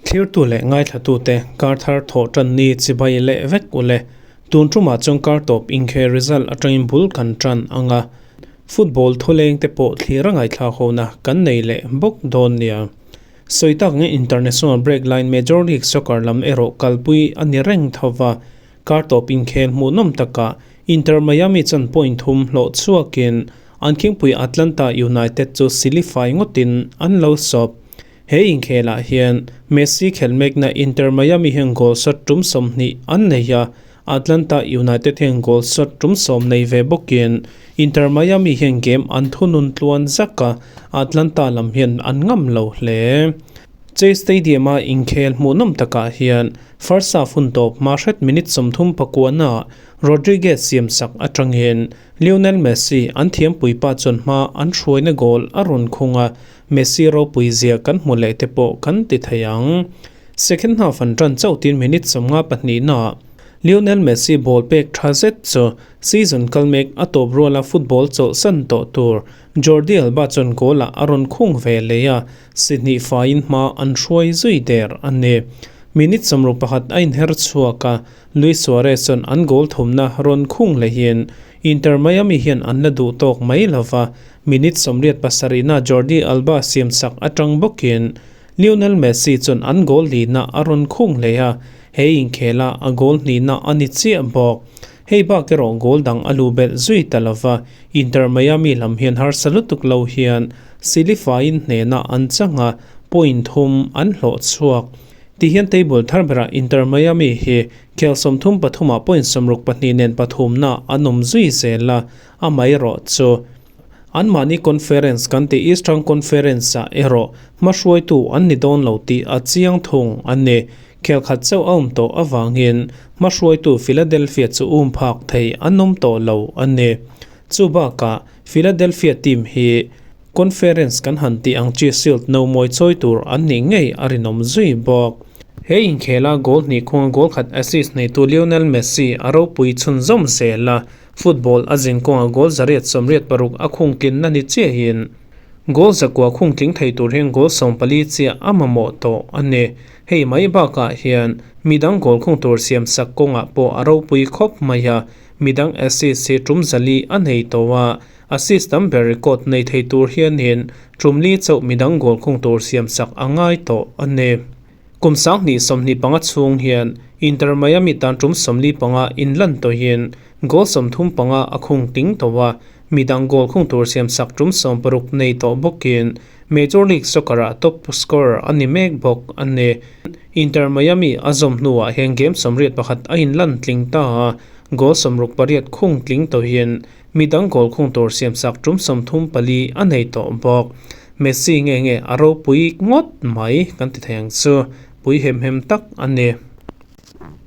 Thirtu leh ngaithlatute kar thar thawh tan ni chibai leh vek ule. Tun tumah chuan kar tawp inkhel result atangin bul kan tan ang a, football thuleng te pawh thlir a ngaihthlak hona kan nei leh bawk dawn nia. Sawi tak nge international break line Major League Soccer lam erawh kalpui a ni reng tho va, kar tawp inkhel hmuhnawm takah Inter Miami chuan point thum hlawh chhuakin an khingpui Atlanta United chu silifai ngawtin an lo sawp. He inkhelah hian Messi khelh mekna Inter Miami hian goal shot tum 20 an nei a, Atlanta United hian goal shot tum 10 nei ve bawkin Inter Miami hian game an thunun tluan zak a, Atlanta lam hian an ngam lo hle. Chase Stadium-a inkhel hmuhnawm takah hian first half hun tawp hma hret minute 39 ah Rodriguez siamsak atangin Lionel Messi an thiampuipa chuan hma an hruaina goal a rawn khung a, Messi ropui zia kan hmu leh te pawh kan ti thei ang. Second half an tan chauh tin minute 52 naah Lionel Messi ball pek tha zet chu season kal mek a tawp ruala football chawlhsan tawh tur Jordi Alba chuan goal ah a rawn khung ve leh a, si hnih faiin hma an hruai zui der a ni. Minute 61 a inher chhuak a, Luis Suarez chuan an goal thumna rawn khung lehin Inter Miami hian an la duh tawk mai lova, minute 87 na Jordi Alba siamsak atang bawkin Lionel Messi chuan an goal lina a rawn khung leh a, he inkhela a goal hnihna a ni chiah bawk. Hei bak erawh goal dang a lu belh zui ta lova, Inter Miami lam hian harsa lutuk lo hian silifaiin hnehna an chang a, point thum an hlawh chhuak. Ti hian table thar berah Inter Miami hi khel 33 ah point 62 nen pathumna an awm zui zel a, amaherawh chu an mahni conference kan tih Eastern Conference ah erawh hmahruaitu an ni dawn lo tih a chiang thung a ni. Khel khat chauh a awm tawh avangin hmahruaitu Philadelphia chu um phak thei an awm tawh lo a ni. Chu bakah Philadelphia team hi conference kan han tih ang chi Shield no mawi chawi tur an nih ngei a rinawm zui bawk. He inkhela goal hnih khunga goal khat assist neitu Lionel Messi a ropui chhunzawm zel a, football a zin kawnga goal 186 a khung tlinna ni chiahin goal zakua khung tling thei tur hian goal 14 chiah a mamawh tawh a ni. Hei mai bakah hian midang goal khung tur siam sak kawngah pawh a ropui khawp mai a, midang assist hi tum zali a nei tawh a, assist tam ber record nei thei tur hianin tum li chauh midang goal khung tur siam sak a ngai tawh a ni. Kum 2025 chhung hian Inter Miami tan tum 45 inlan tawhin goal 35 a khung tling tawh a, midang goal khung tur siam sak tum 60 nei tawh bawkin Major League Soccer ah top scorer a ni mek bawk a ni. Inter Miami a zawm hnuah hian game 81 a inlan tling ta a, goal 68 khung tling tawhin midang goal khung tur siam sak tum 34 a nei tawh bawk. Messi nge nge a ropui ngawt mai kan ti thei ang chu, pui hem hem tak a ni.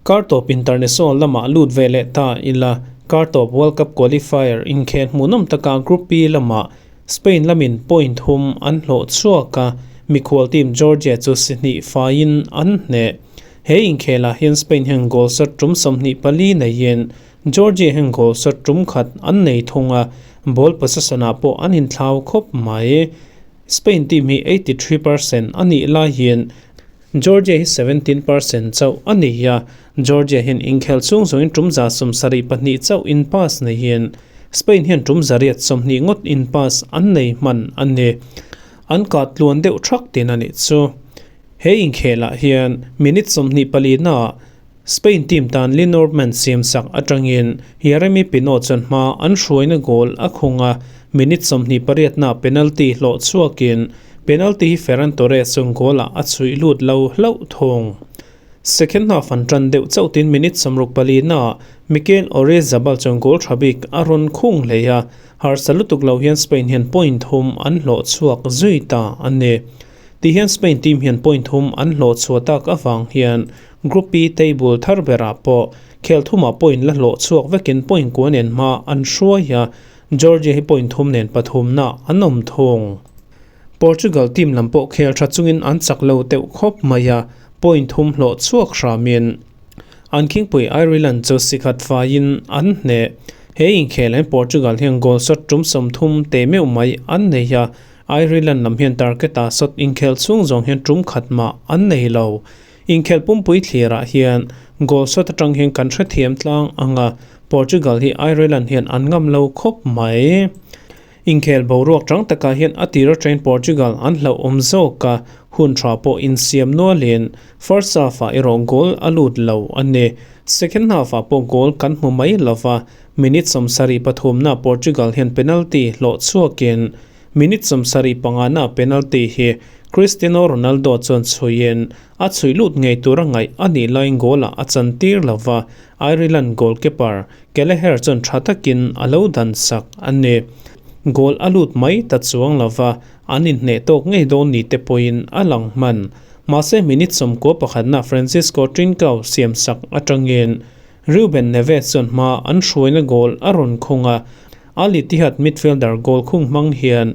Kar tawp international lamah lut ve leh ta ila, kar tawp World Cup qualifier inkhel hmuhnawm taka Group B lamah Spain lamin point thum an hlawh chhuak a, mikhual team Georgia chu si hnih faiin an hneh. He inkhelah hian Spain hian goal shot tum 24 neiin Georgia hian goal shot tum khat an nei thung a, ball possession ah pawh an inthlau khawp mai. Spain team hi 83% a nih laiin Georgia hi 17% chauh a ni a, Georgia hian inkhel chhung zawngin tum 72 chauh in pass neiin Spain hian tum 120 ngawt in pass an nei hman a ni. An kah tluan deuh thak tin a nih chu. He inkhelah hian minute 24 naah Spain team tan Le Normand siam sak atangin Yeremy Pino chuan hma an hruaina goal a khung a, minute 28 na penalty hlawh chhuakin penalty hi Ferran Torres chuan goal ah a chhuih lut lo hlauh thung. Second half an tan deuh chauh tin minute 64 na Mikel Oyarzabal chuan goal tha bik a rawn khung hlei a, harsa lutuk lo hian Spain hian point thum an hlawh chhuak zui ta a ni. Ti hian Spain team hian point thum an hlawh chhuah tak awang hian Group B table thar berah pawh khel thumah point la hlawh chhuak vekin point kua nen hma an hruai a, Georgia hi point thum nen pathum na an awm thung. Portugal team lam pawh khel tha chungin an chak lo deuh khawp mai a, point thum hlawh chhuak hramin an khingpui Ireland chu sikhat faiin an hneh. He inkhel hian Portugal hian goal shot tum 30 te meuh mai an nei a, Ireland lam hian target ah shot inkhel chhung zawng hian tum khat mah an nei lo. Inkhel pumpui thlirah hian goal shot atang hian kan hrethiam tlang ang a, Portugal hi Ireland hian an ngam lo khawp mai. Inkhel boruak tang takah hian a tir atangin Portugal an hlauhawm zawk a, hun tha pawh insiam nualin first half ah erawh goal a lut lo a ni. Second half ah pawh goal kan hmu mai lova, minute 73 na Portugal hian penalty hlawh chhuakin minute 75 na penalty hi Cristiano Ronaldo chuan chhuiin a chhui lut ngei tur a ngaih a nih laiin goal ah a chantir lova, Ireland goalkeeper Kelleher chuan tha takin a lo dan sak a ni. Goal a lut mai ta chuang lova, an inhneh tawk ngei dawn ni te pawhin a lang hman. Mahse minute 91na Francisco Trincao siam sak atangin Ruben Neves chuan hma an hruaina goal a rawn khung a, Al Ittihad midfielder goal khung hmang hian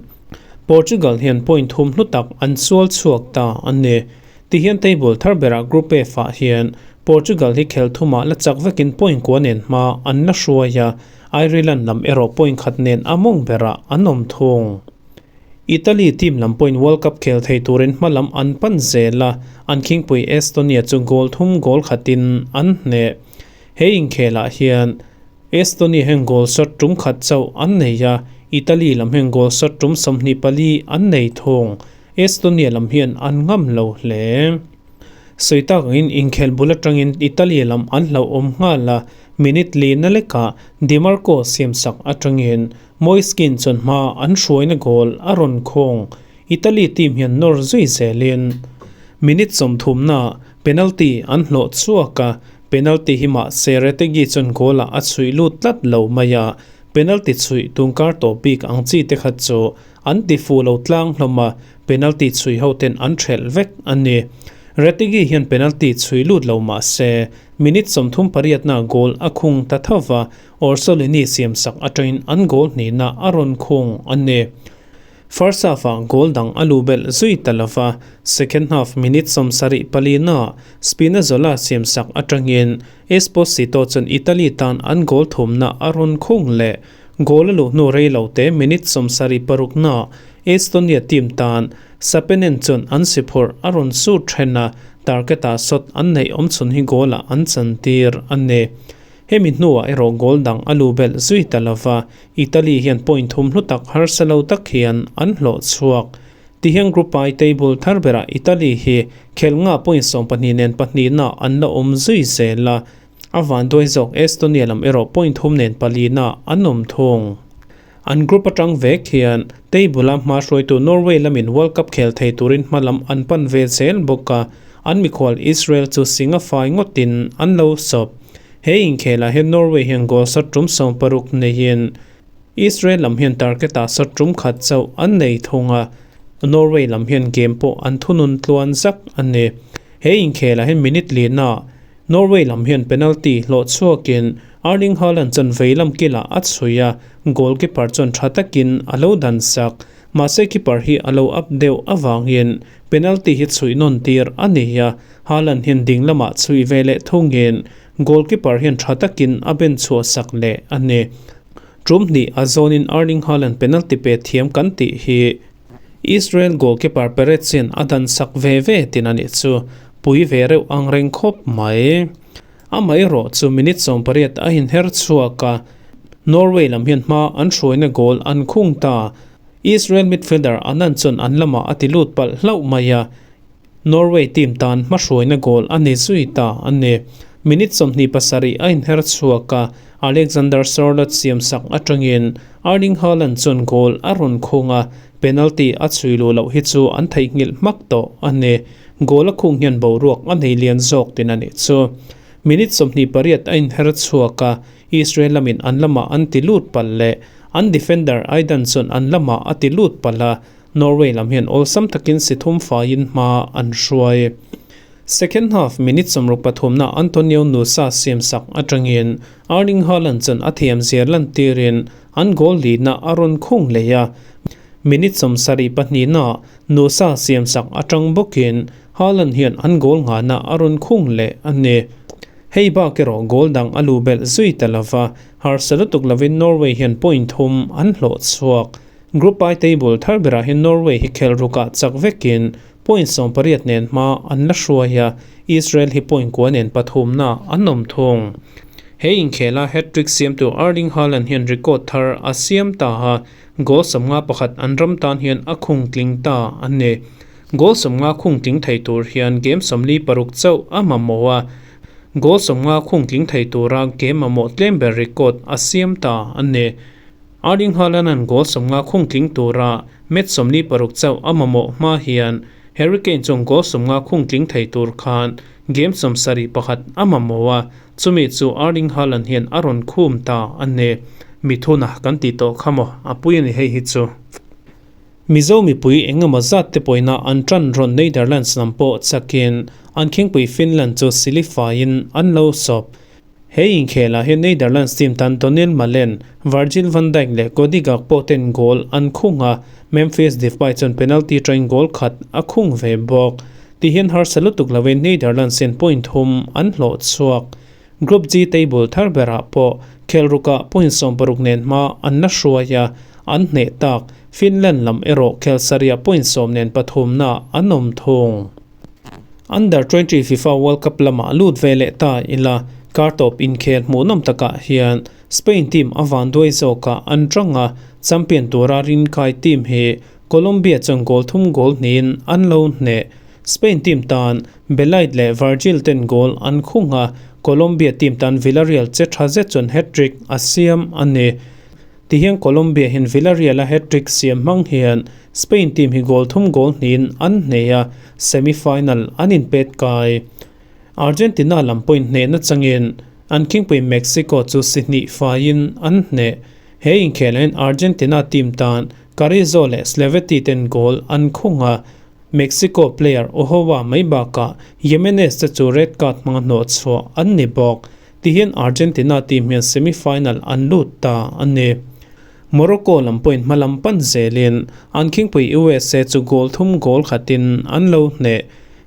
Portugal hian point thum hlu tak an sual chhuak ta a ni. Tihian table thar berah Group F ah hian Portugal hi khel thumah la chak vekin point kua nen hma an la hruai a, Ireland lam erawh point khat nen a mawng berah an awm thung. Italy team lam pawhin World Cup khel thei turin hma lam an pan zel a, an khingpui Estonia chu goal thum goal khatin an hneh. He inkhelah hian Estonia hian goal shot tum khat chauh an nei a, Italy lam hian goal shot tum 24 an nei thung. Estonia lam hian an ngam lo hle. Sawi tak angin inkhel bul atangin Italy lam an hlauhawm nghal a, minute li na lekah Di Marco siam sak atangin Moise Kean chuan hma an hruaina goal a rawn khawng. Italy team hian nawr zui zelin minute 30 na penalty an hlawh chhuak a, penalty hi mahse Retegui chuan goal ah a chhuih lut tlat lo mai a, penalty chhuih tungkar tawh bik ang chi te kha chu an ti fu lo tlang hlawm a, penalty chhui ho ten an thelh vek a ni. Retegui hian penalty chhui lut lo mahse minute 38 na goal a khung ta thova, Orsolini siam sak atangin an goal hnihna a rawn khung a ni. First half ah goal dang a lu belh zui ta lova, second half minute 74 na Spinazzola siam sak atangin Esposito chuan Italy tan an goal thumna a rawn khung leh. Goal a luh hnu rei lo te minute 76 na Estonia team tan Seppänen chuan an si phurh a rawn sut then a, target ah shot an neih awm chhun hi goal ah an chantir a ni. Hemi hnuah erawh goal dang a lu belh zui ta lova, Italy hian point thum hlu tak harsa lo tak hian an hlawh chhuak. Tihian Group I table thar berah Italy hi khel nga point 12 nen pahnihna an la awm zui zel a, a van duai zawk Estonia lam erawh point thum nen palina an awm thung. An group atang vek hian table a hma hruaitu Norway lamin World Cup khel thei turin hma lam an pan ve zel bawk a, an mikhual Israel chu singa fai ngawtin an lo sawp. He inkhelah hian Norway hian goal shot tum 60 neiin Israel lam hian target ah shot tum khat chauh an nei thung a, Norway lam hian game pawh an thunun tluan zak a ni. He inkhelah hian minute li na Norway lam hian penalty hlawh chhuakin Erling Haaland chuan vei lam kilah a chhui a, goalkeeper chuan tha takin a lo dan sak. Mahse keeper hi a lo up deuh avangin penalty hi chhui nawn tir a ni a, Haaland hian ding lamah chhui ve leh thungin goalkeeper hian tha takin a ben chhuah sak leh a ni. Tum hnih a zawnin Erling Haaland penalty pe thiam kan tih hi Israel goalkeeper Peretz hian a dan sak ve ve tin a nih chu pui ve reuh ang reng khawp mai. Amah erawh chu minute 18 a inher chhuak a, Norway lam hian hma an hruaina goal an khung ta. Israel midfielder Anan chuan an lamah a ti lut palh hlauh mai a, Norway team tan hma hruaina goal a ni zui ta a ni. Minute 27 a inher chhuak a, Alexander Sørloth siam sak atangin Erling Haaland chuan goal a rawn khung a, penalty a chhui lu loh hi chu an theihnghilh hmak tawh a ni. Goal a khung hian boruak a nei lian zawk tin a nih chu. Minute 28 a inher chhuak a, Israel lamin an lamah an ti lut palh leh an defender Aidan chuan an lamah a ti lut palh a, Norway lam hian awlsam takin si thum faiin hma an hruai. Second half minute 63 na Antonio Nusa siam sak atangin Erling Haaland chuan a thiam zir lan tirin an goal li na a rawn khung leh a. Minute 72 na Nusa siam sak atang bawkin Haaland hian an goal nga na a rawn khung leh a ni. Hei bak erawh goal dang a luh belh zui ta lova, harsa lutuk lovin Norway hian point thum an hlawh chhuak. Group I table thar berah hian Norway hi khelh rukah chak vekin point 18 nen hma an la hruai a, Israel hi point kua nen pathumna an awm thung. He inkhela hat-trick siamtu Erling Haaland hian record thar a siam ta a, goal 51 an ram tan hian a khung tling ta a ni. Goal 50 khung tling thei tur hian game 46 chauh a mamawh a, goal 50 khung tling thei tura game mamawh tlem ber record a siam ta a ni. Erling Haaland-a'n goal 50 khung tling tura match 46 chauh a mamawh hma hian Harry Kane chuan goal 50 khung tling thei tur khan game 71 a mamawh a, chumi chu Erling Haaland hian a rawn khum ta a ni. Mithuna kan tih tawh kha maw a pui a ni hei hi chu. Mizo mipui engemaw zat te pawhina an tan rawn Netherlands lam pawh chakin an khingpui Finland chu silifaiin an lo sawp. He inkhelah hian Netherlands team tan Donyell Malen, Virgil van Dijk leh Cody Gakpo ten goal an khung a, Memphis Depay chuan penalty atangin goal khat a khung ve bawk. Tihian harsa lutuk lovin Netherlands hian point thum an hlawh chhuak. Group G table thar berah pawh khelrukah point 60 nen hma an la hruai a, an hneh tak. Finland lam erawh khel sarih point 10 nen pathumna an awm thung. Under 20 FIFA World Cup lamah lut ve leh ta ila, kar tawp inkhel hmuhnawm takah hian Spain team a van duai zawkah an tang a, champion tura rinkai team hi Colombia chuan goal thum goal hnihin an lo hneh. Spain team tan Belaid leh Virgil ten goal an khung a, Colombia team tan Villarreal che tha zet chuan hat-trick a siam a ni. Tihian Colombia hian Villarreal a hat-trick siam hmang hian Spain team hi goal thum goal hnihin an hneh a, semi-final an inpet kai. Argentina lam pawhin hnehna changin an khingpui Mexico chu si hnih faiin an hneh. He inkhelhin Argentina team tan Carrizo leh Slevetti ten goal an khung a, Mexico player Ochoa mai bakah Jimenez te chu red card hmanga hnawh chhuah an ni bawk. Tihian Argentina team hian semi-final an lut ta a ni. Morocco lam pawhin hma lam pan zelin an khingpui USA chu goal thum goal khatin an lo hneh.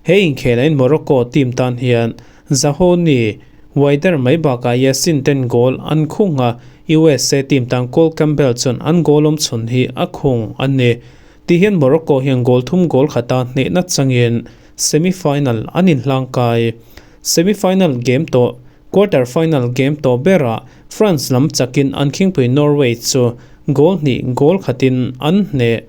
He inkhelahin Morocco team tan hian Zahoni, Wider mai bakah Yassin ten goal an khung a, USA team tan Cole Campbell chuan an goal awm chhun hi a khung a ni. Tihian Morocco hian goal thum goal khata hnehna changin semi-final an inhlangkai. Semi-final game tawh Quarter final game tawh berah France lam chakin an khingpui Norway chu goal hnih goal khatin an hneh.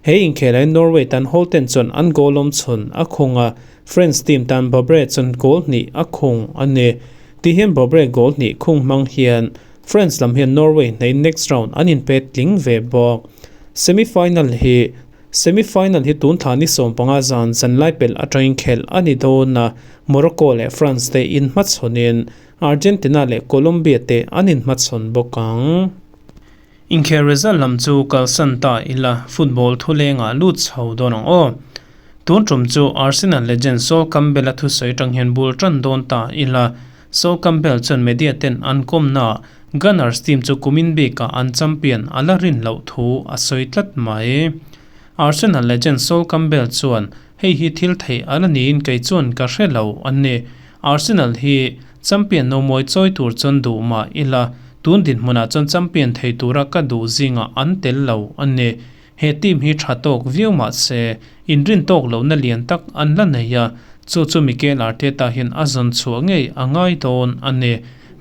He inkhelahin Norway tan Holten chuan an goal awm chhun a khung a, France team tan Bobre chuan goal hnih a khung a ni. Tihian Bobre goal hnih khung hmang hian France lam hian Norway hnehin next round an inpet tling ve bawk. Semi final hi Semi final hi tun thla ni 15 zan zanlai pelh atangin khelh a ni dawn a, Morocco leh France te inhmachhawnin Argentina leh Colombia te an inhmachhawn bawk ang. Inkhel result lam chu kalsan ta ila, football thulengah lut chho dawn ang aw. Tun tum chu Arsenal legend Sol Campbell-a thusawi atang hian bul tan dawn ta ila, Sol Campbell chuan media ten an kawmnaah Gunners team chu kumin bikah an champion a la rin loh thu a sawi tlat mai. Arsenal legend Sol Campbell chuan hei hi thil theih a la niin kei chuan ka hre lo a ni. Arsenal hi champion no mawi chawi tur chuan duh mah ila, tun dinhmunah chuan champion thei tura ka duh zingah an tel lo a ni. He team hi tha tawk viau mah se, inrin tawk lohna lian tak an la nei a, chu chu Mikel Arteta hian a zawn chhuah ngei a ngai dawn a ni.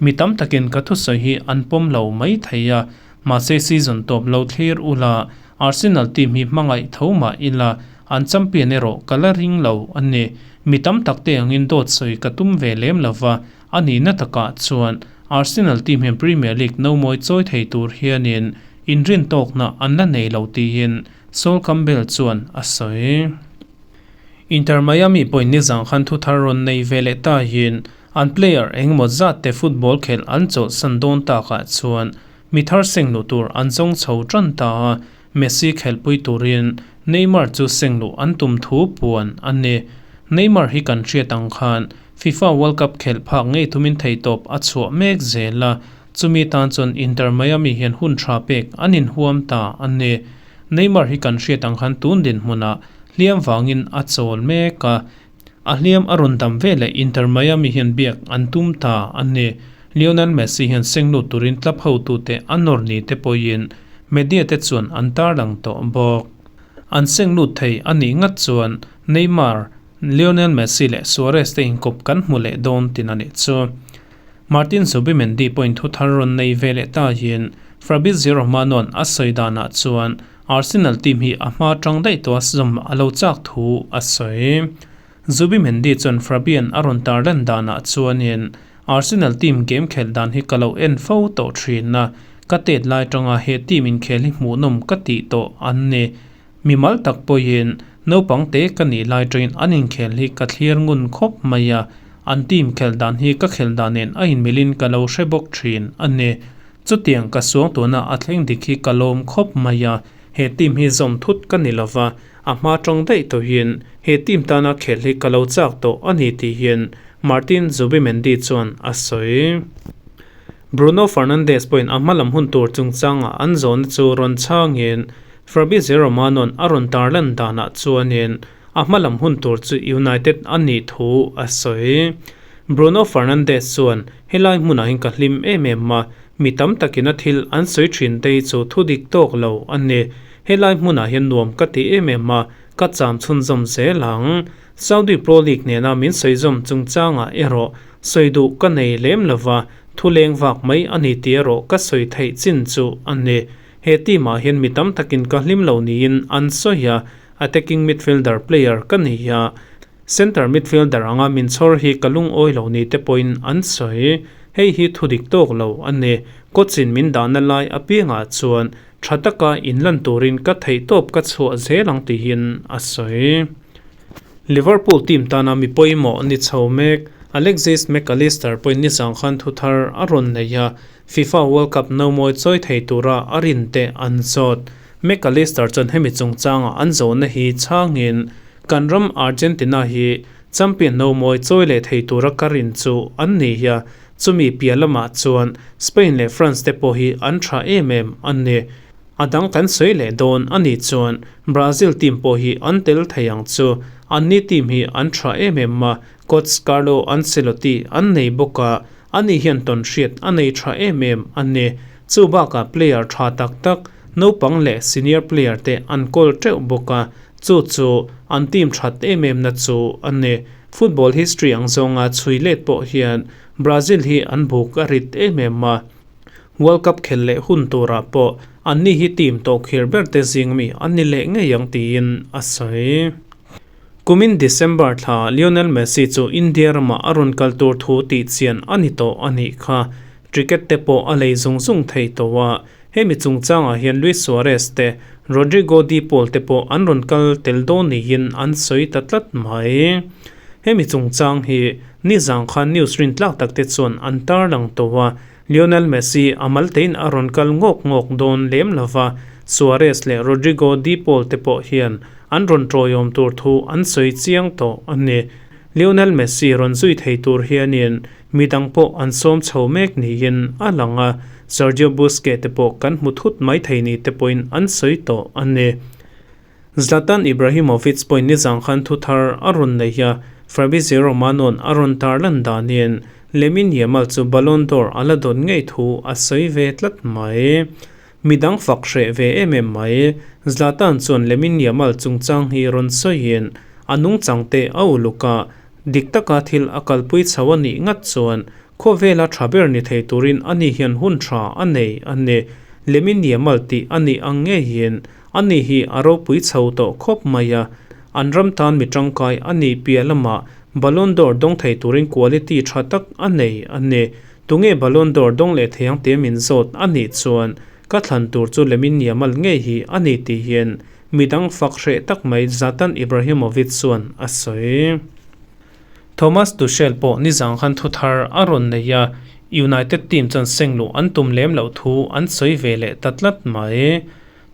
Mi tam takin ka thusawi hi an pawm lo mai thei a, mahse season tawp lo thlir ula, Arsenal team hi hmangaih tho mah ila, an champion erawh ka la ring lo a ni. Mi tam tak te angin dawt sawi ka tum ve lem lova, a nihna takah chuan Arsenal team hian Premier League no mawi chawi thei tur hianin inrin tawkna an la nei lo tiin Sol Campbell chuan a sawi. Inter Miami pawhin nizang khan thu thar rawn nei ve leh tahin an player engemaw zat te football khelh an chawlhsan dawn takah chuan mi thar seng luh tur an zawng chho tan ta a, Messi khelhpui turin Neymar chu seng luh an tum thu puan a ni. Neymar hi kan hriat ang khan FIFA World Cup khelh phak ngei tumin theihtawp a chhuah mek zel a, chumi tan chuan Inter Miami hian hun tha pek an inhuam ta a ni. Neymar hi kan hriat ang khan tun dinhmunah hliam vangin a chawl mek a. A hliam a rawn dam veleh Inter Miami hian biak an tum ta a ni. Lionel Messi hian seng lut turin club hotute a nawr ni te pawhin media te chuan an tarlang tawh bawk. An seng lut thei a nih ngat chuan Neymar, Lionel Messi leh Suarez te inkawp kan hmu leh dawn tin a nih chu. Martin Zubimendi pawhin thu thar rawn nei ve leh ta hian Fabrizio Romano-a'n a sawi danah chuan Arsenal team hi a hma tang daih tawh a zawm a lo chak thu a sawi. Zubimendi chuan Fabian a rawn tar lan danah chuanin Arsenal team game khelh dan hi ka lo en fo tawh thin a, ka tet lai tanga he team inkhel hi hmuhnawm ka tih tawh an ni. Mimal tak pawhin naupang te ka nih lai tangin an inkhel hi ka thlir ngun khawp mai a, an team khelh dan hi ka khelh dan nen a inmilin ka lo hre bawk thin a ni. Chutiang ka suang tuna a thleng dik hi ka lawm khawp mai a, he team hi zawm thut ka ni lova, a hma tang daih tawhin he team tana khelh hi ka lo chak tawh a ni tihin Martin Zubimendi chuan a sawi. Bruno Fernandes pawhin a hmalam hun tur chungchanga an zawhna chu rawn chhangin Fabrizio Romano-a'n a rawn tarlan danah chuanin a hmalam hun tur chu United a nih thu a sawi. Bruno Fernandes chuan, Helai hmunah hian ka hlim em em a, mi tam takin a thil an sawi thin te hi chu thu dik tawk lo a ni. Helai hmunah hian nuam ka ti em em a, ka cham chhunzawm zel ang. Saudi Pro League nena min sawizawm chungchangah erawh sawi duh ka nei lem lova, thu leng vak mai a ni tih erawh ka sawi theih chin chu a ni. He team ah hian mi tam takin ka hlim lo niin an sawi a, attacking midfielder player ka ni a, center midfielder anga min chhawr hi ka lungawi lo ni te pawhin an sawi. Hei hi thu dik tawk lo a ni. Coach in min dahna lai apiangah chuan tha taka inlan turin ka theihtawp ka chhuah zel ang tihin a sawi. Liverpool team tana mi pawimawh ni chho mek Alexis Mac Allister pawhin nizang khan thu thar a rawn nei a, FIFA World Cup nomawi chawi thei tura a rin te an zawt. Mac Allister chuan hemi chungchanga an zawhna hi chhangin, Kan ram Argentina hi champion nomawi chawi leh thei tura ka rin chu an ni a, chumi piah lamah chuan Spain leh France te pawh hi an tha em em a ni. A dang kan sawi leh dawn a nih chuan Brazil team pawh hi an tel thei ang chu. Anni team hi an tha em em a, coach Carlo Ancelotti an nei bawk a, ani hian tawn hriat a nei tha em em a ni. Chu bakah player tha tak tak, naupang leh senior player te an kawl teuh bawk a, chu chu an team that em em na chu a ni. Football history ang zawnga chhui let pawh hian Brazil hi an buk a rit em em a. World Cup khelh leh hun turah pawh anni hi team tawhkhir ber te zing mi an ni leh ngei ang tiin a sawi. Kumin December thla Lionel Messi chu India ramah a rawn kal tur thu tih chian a ni tawh a nih kha. Ticket te pawh a lei zung zung thei tawh a, hemi chungchangah hian Luis Suarez te, Rodrigo De Paul te pawh an rawn kal tel dawn niin an sawi ta tlat mai. Hemi chungchang hi nizang khan news rintlak tak te chuan an tarlang tawh a, Lionel Messi a maltein a rawn kal ngawk ngawk dawn lem lova, Suarez leh Rodrigo De Paul te pawh hian an rawn tawiawm tur thu an sawi chiang tawh a ni. Lionel Messi rawn zui thei tur hianin midang pawh an sawm chho mek niin a lang a, Sergio Busquets te pawh kan hmu thut mai thei ni te pawhin an sawi tawh a ni. Zlatan Ibrahimovic pawhin nizang khan thu thar a rawn nei a, Fabrizio Romano-a'n a rawn tarlan danin Lamine Yamal chu Ballon d'Or a la dawn ngei thu a sawi ve tlat mai. Midang fak hreh ve em em mai. Zlatan chuan Lamine Yamal chungchang hi rawn sawiin a nungchang te a uluk a, dik taka thil a kalpui chho a nih ngat chuan khawvela tha ber ni thei turin ani hian hun tha a nei a ni. Lamine Yamal tih a nih ang ngeiin Ani hi a ropui chho tawh khawp mai a, an ram tan mi tangkai a nih piah lamah Ballon d'Or dawng thei turin quality tha tak a nei a ni. Tunge Ballon d'Or dawng leh thei ang tia min zawt a nih chuan ka thlan tur chu Lamine Yamal ngei hi a ni tih hian midang fak hreh tak mai Zlatan Ibrahimovic chuan a sawi. Thomas Tuchel pawh nizang khan thu thar a rawn nei a, United team chuan seng luh an tum lem loh thu an sawi ve leh ta tlat mai.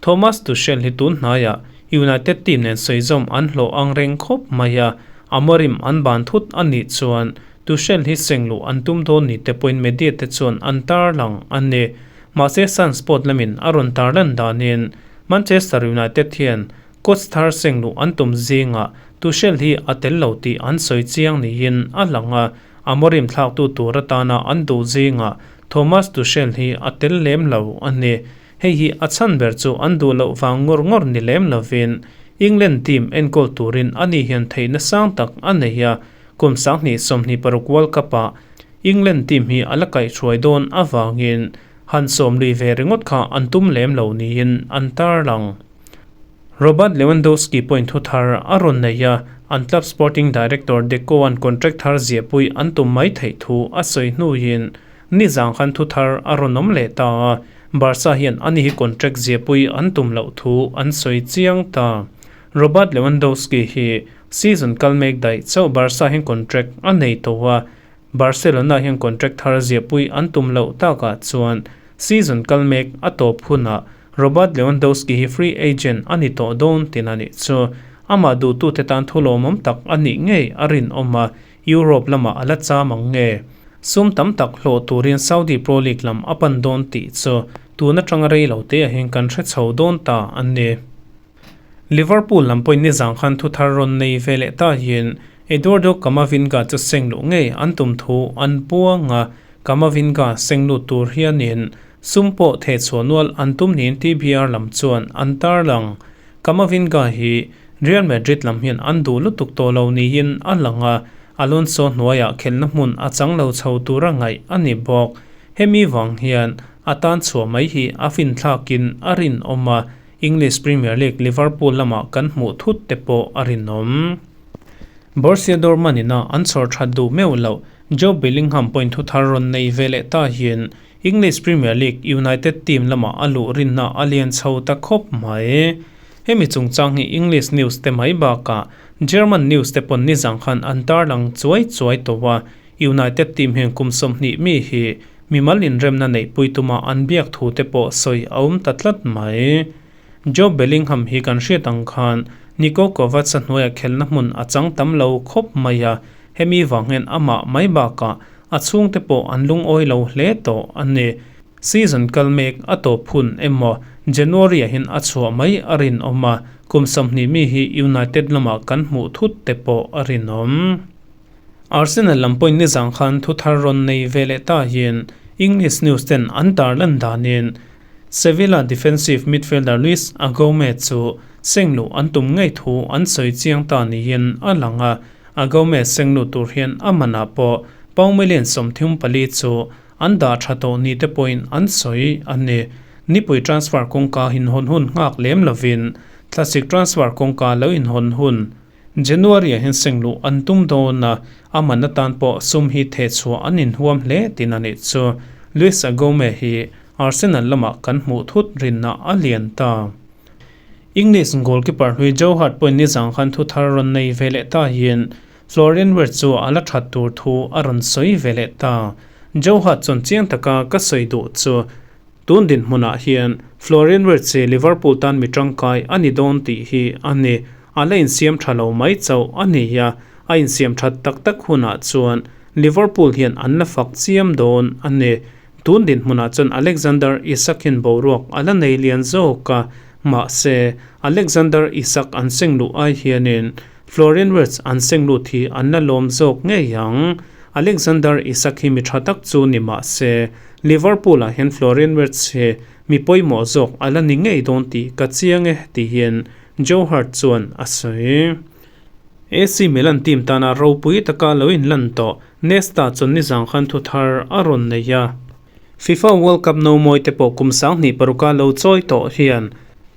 Thomas Tuchel hi tun hnaiah United team nen sawizawm an hlawh ang reng khawp mai a, Amorim an ban thut a nih chuan Tuchel hi seng luh an tum dawn ni te pawhin media te chuan an tarlang a ni. Mahse Sun Sport lamin a rawn tarlan danin Manchester United hian. Coach thar seng luh an tum zingah Tuchel hi a tel lo tih an sawi chiang niin a lang a, Amorim thlaktu tur atana an duh zingah Thomas Tuchel hi a tel lem lo a ni. Hei hi a chhan ber chu an duh loh vang ngawr ngawr ni lem lovin England team enkawl turin ani hian theihna sang tak a nei a, kum 2026 World Cup-ah England team hi a la kaihhruai dawn avangin han sawm lui ve ringawt kha an tum lem lo niin an tarlang. Robert Lewandowski pawhin thu thar a rawn nei a, an club sporting director Deco-a'n contract thar ziahpui an tum mai theih thu a sawi hnuin nizang khan thu thar a rawn awm leh ta a, Barca hian ani hi contract ziahpui an tum loh thu an sawi chiang ta. Robert Lewandowski hi season kal mek daih chauh Barca hian contract a nei tawh a, Barcelona hian contract thar ziahpui an tum loh takah chuan season kal mek a tawp hunah Robert Lewandowski hi free agent a ni tawh dawn tin a nih chu. Amah duhtute tan thu lawmawm tak a nih ngei a rinawm a, Europe lamah a la cham ang nge? Sum tam tak hlawh turin Saudi Pro League lam a pan dawn tih chu tun atanga rei lo te ahin kan hre chho dawn ta a ni. Liverpool lam pawhin nizang khan thu thar rawn nei ve leh ta hian Eduardo Camavinga chu seng luh ngei an tum thu an puang a, Camavinga seng lut tur hianin Sum pawh thehchhuah nual an tum niin TBR lam chuan an tarlang. Camavinga hi Real Madrid lam hian an duh lutuk tawh lo niin a lang a, Alonso hnuaiah khelhna hmun a chang lo chho tura ngaih a ni bawk. Hemi vang hian a tan chhuah mai hi a finthlakin a rinawm a, English Premier League Liverpool lamah kan hmuh thut te pawh a rinawm. Borussia Dortmund ina an chhawr that duh meuh loh Jobe Bellingham pawhin thu thar rawn nei ve leh ta hian English Premier League United team lamah a luh rinna a lian chho ta khawp mai. Hemi chungchang hi English news te mai bakah German news te pawn nizang khan an tarlang chuai chuai tawh a, United team hian kum 20 mi hi mimal inremna neihpui tuma an biak thu te pawh sawi a awm ta tlat mai. Jobe Bellingham hi kan hriat ang khan Niko Kovac a hnuaiah khelna hmun a chang tam lo khawp mai a, hemi vang hian amah mai bakah A chhungte pawh an lungawi lo hle tawh a ni. Season kal mek a tawp hun emaw January ah hian a chhuah mai a rinawm a, kum 20 mi hi United lamah kan hmuh thut te pawh a rinawm. Arsenal lam pawhin nizang khan thu thar rawn nei ve leh ta hian English news ten an tarlan danin Sevilla defensive midfielder Luis Agoume chu seng luh an tum ngei thu an sawi chiang ta niin a lang a, A Gomez seng lut tur hian a manah pawh pound million 34 chu an dah tha tawh ni te pawhin an sawi a ni. Nipui transfer kawngka inhawn hun nghak lem lovin thlasik transfer kawngka lo inhawn hun January ah hian seng luh an tum dawn a, a man atan pawh sum hi thehchhuah an inhuam hle tin a nih chu. Luis Agoume hi Arsenal lamah kan hmuh thut rinna a lian ta. English goalkeeper hlui Joe Hart pawhin nizang khan thu thar rawn nei ve leh ta hian Florian Wirtz chu a la that tur thu a rawn sawi ve leh ta. Joe Hart chuan chiang taka ka sawi duh chu tun dinhmunah hian Florian Wirtz hi Liverpool tan mi tangkai a ni dawn tih hi a ni. A la insiam tha lo mai chauh a ni a, a insiam that tak tak hunah chuan Liverpool hian an la fak chiam dawn a ni. Tun dinhmunah chuan Alexander Isak hian boruak a la nei lian zawk a, mahse, Alexander Isak an seng luh ai hianin Florian Wirtz an seng lut hi an la lawm zawk ngei ang. Alexander Isak hi mi tha tak chu ni mahse, Liverpool-ah hian Florian Wirtz hi mi pawimawh zawk a la ni ngei dawn tih ka chiang e, tiin Joe Hart chuan a sawi. AC Milan team tana ropui taka lo inlan tawh Nesta chuan nizang khan thu thar a rawn nei a. FIFA World Cup no mawi te pawh kum 2006a lo chawi tawh hian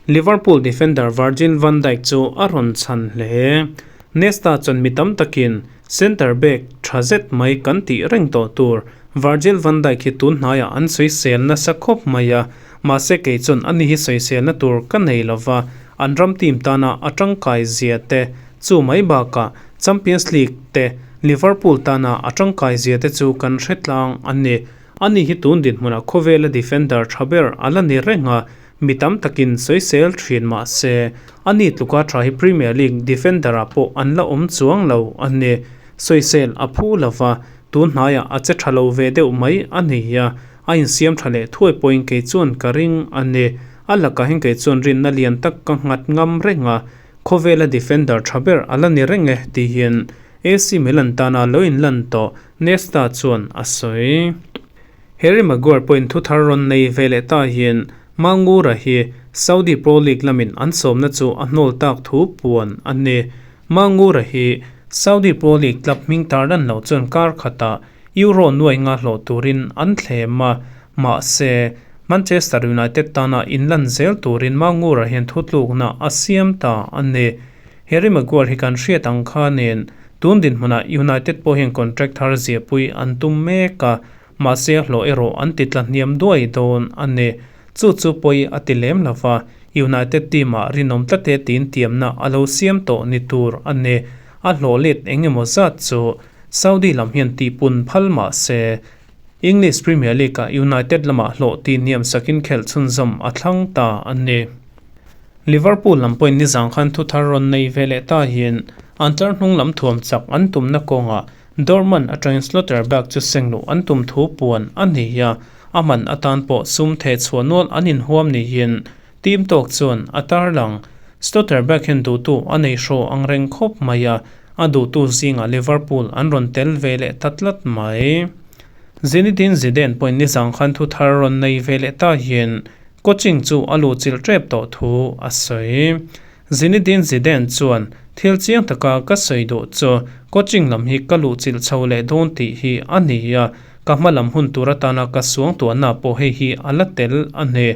Liverpool defender Virgil van Dijk chu a rawn chhan hle. Nesta chuan mi tam takin centre back tha zet mai kan tih reng tawh tur Virgil van Dijk hi tun hnaiah an sawisel nasa khawp mai a, mahse kei chuan ani hi sawiselna tur ka nei lova, an ram team tana a tangkai zia te chu mai bakah Champions League te Liverpool tana a tangkai zia te chu kan hre tlang a ni. Ani hi tun dinhmunah khawvela defender tha ber a la ni reng a, mi tam takin sawisel thin mah se ani tluka tha hi Premier League defender ah pawh an la awm chuang lo a ni. Sawisel a phu lova, tun hnaiah a che tha lo ve deuh mai a ni a, a insiam tha leh thuai pawhin kei chuan ka ring a ni. A lakah hian kei chuan rinna lian tak ka nghat ngam reng a, khawvela defender tha ber a la ni reng e, tihin AC Milan tana lo inlan tawh Nesta chuan a sawi. Harry Maguire pawhin thu thar rawn nei ve leh ta hian Mangura hi Saudi Pro League lamin an sawmna chu a hnawl tak thu puan a ni. Mangura hi Saudi Pro League club hming tar lan loh chuan kar khatah Euro nuai nga hlawh turin an thlem a, mahse Manchester United tana inlan zel turin Mangura hian thutlukna a siam ta a ni. Harry Maguire hi kan hriat ang khanin tun dinhmunah United pawh hian contract thar ziahpui an tum mek a, mahse a hlawh erawh an ti tla hniam duai dawn a ni. Chu chu pawi a ti lem lo va, United team-ah rinawm tlat e tiin tiamna a lo siam tawh ni tur a ni. A hlawh let eng emaw zat chu Saudi lam hian tihpun phal mah se, English Premier League-ah United lamah hlawh tih hniam sakin khelh chhunzawm a thlang ta a ni. Liverpool lam pawhin nizang khan thu thar rawn nei ve leh ta hian an tlar hnung lam thuam chak an tumna kawngah Dortmund atangin Schlotterbeck chu seng luh an tum thu puan a ni a, a man atan pawh sum theh chhuah nual an inhuam niin team tawk chuan a tarlang. Schlotterbeck hian duhtu a nei hraw ang reng khawp mai a, a duhtu zingah Liverpool an rawn tel ve leh ta tlat mai. Zinedine Zidane pawhin nizang khan thu thar rawn nei ve leh ta hian Coaching chu a luh chilh tep tawh thu a sawi. Zinedine Zidane chuan, Thil chiang taka ka sawi duh chu coaching lam hi ka luh chilh chho leh dawn tih hi a ni a, ka hma lam hun tur atana ka suang tuahna pawh hei hi a la tel a ni.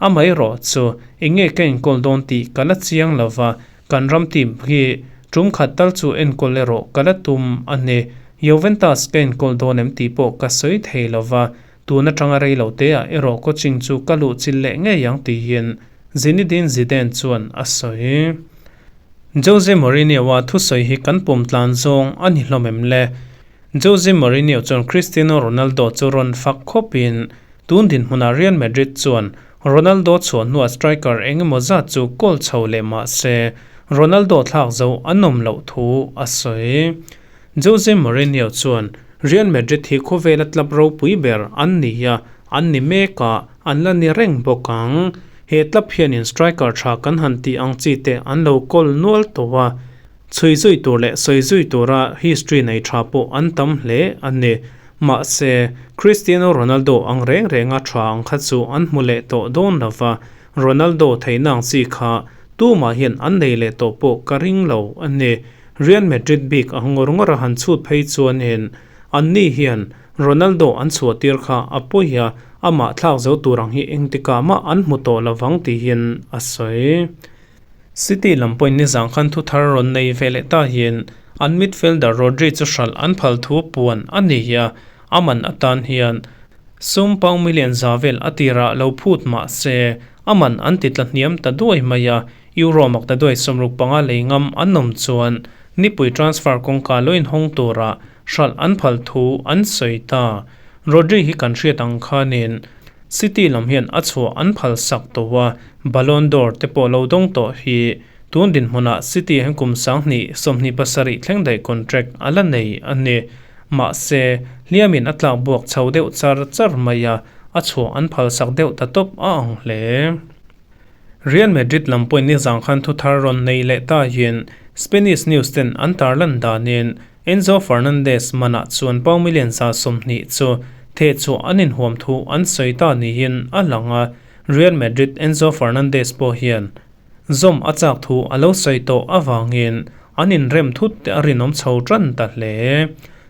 Amaherawh chu eng nge ka enkawl dawn tih ka la chiang lo va, kan ram team hi tum khat tal chu enkawl erawh ka la tum a ni. Juventus ka enkawl dawn em tih pawh ka sawi thei lo va, Tun atanga rei lo te ah erawh coaching chu ka luh chil leh ngei ang tiin Zinedine Zidane chuan a sawi. Jose Mourinho-a thusawi hi kan pawm tlan zawng a ni hlawm em le? Jose Mourinho chuan Cristiano Ronaldo chu rawn fak khawpin tun dinhmunah Real Madrid chuan Ronaldo chhuah hnuah striker eng emaw zat chu goal chho leh mah se Ronaldo thlak zo an awm loh thu a sawi. Jose Mourinho chuan Real Madrid hi khawvela club ropui ber an ni a, an ni mek a, an la ni reng bawk ang. He club hianin striker tha kan han tih ang chi te an lo kawl nual tawh a, chhui zui tur leh sawi zui tura history nei tha pawh an tam hle a ni. Mahse, Cristiano Ronaldo ang reng renga tha ang kha chu an hmu leh tawh dawn lo va, Ronaldo theihna ang chi kha tumah hian an nei leh tawh pawh ka ring lo a ni. Real Madrid bik a ngawr ngawr a han chhut phei chuanin anni hian Ronaldo an chhuahtir kha a pawi a, amah thlak zo tur ang hi engtikah mah an hmu tawh lovang tihin a sawi. City lam pawhin nizang khan thu thar rawn nei ve leh ta hian an midfielder Rodri chu hralh an phal thu puan a ni a, a man atan hian sum pound million za vel a tirah lo phut mah se a man an ti tla hniam ta duai mai a, Euro mak ta duai 65 lei ngam an awm chuan nipui transfer kawngka lo inhawng tura hralh an phal thu an sawi ta. Rodri hi kan hriat ang khanin City lam hian a chhuah an phal sak tawh a, Ballon d'Or te pawh lo dawng tawh hi tun dinhmunah City hian kum 2027 thleng daih contract a la nei a ni. Mahse, hliamin a tlak buak chho deuh char char mai a, a chhuah an phal sak deuh ta tawp a ang hle. Real Madrid lam pawhin nizang khan thu thar rawn nei leh ta hian Spanish news ten an tarlan danin Enzo Fernandez manah chuan pau million 20 chu thehchhuah an inhuam thu an sawi ta niin a lang a, Real Madrid Enzo Fernandez pawh hian zawm a chak thu a lo sawi tawh avangin an inrem thut te a rinawm chho tan ta hle.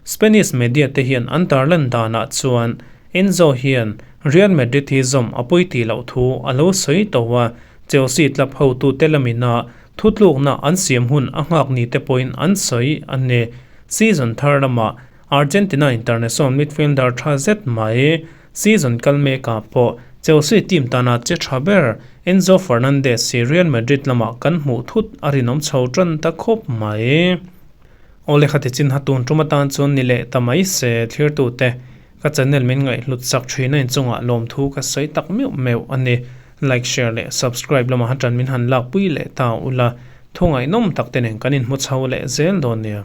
Spanish media te hian an tarlan danah chuan Enzo hian Real Madrid hi zawm a pawi tih loh thu a lo sawi tawh a, Chelsea club hotute lamina thutlukna an siam hun a nghak ni te pawhin an sawi a ni. Season thar lamah Argentina international midfielder tha zet mai season kal mekah pawh Chelsea team tana che tha ber Enzo Fernandez hi Real Madrid lamah kan hmuh thut a rinawm chho tan ta khawp mai. Aw lehkha ti chin ha tun tum atan chuan ni leh ta mai se thirtute Ka channel min ngaihhlut sak thin a inchungah lawmthu ka sawi tak meuh meuh a ni. Like, share leh subscribe lamah han tan min han lakpui leh ta ula, thu ngaihnawm tak te nen kan inhmu chho leh zel dawn nia.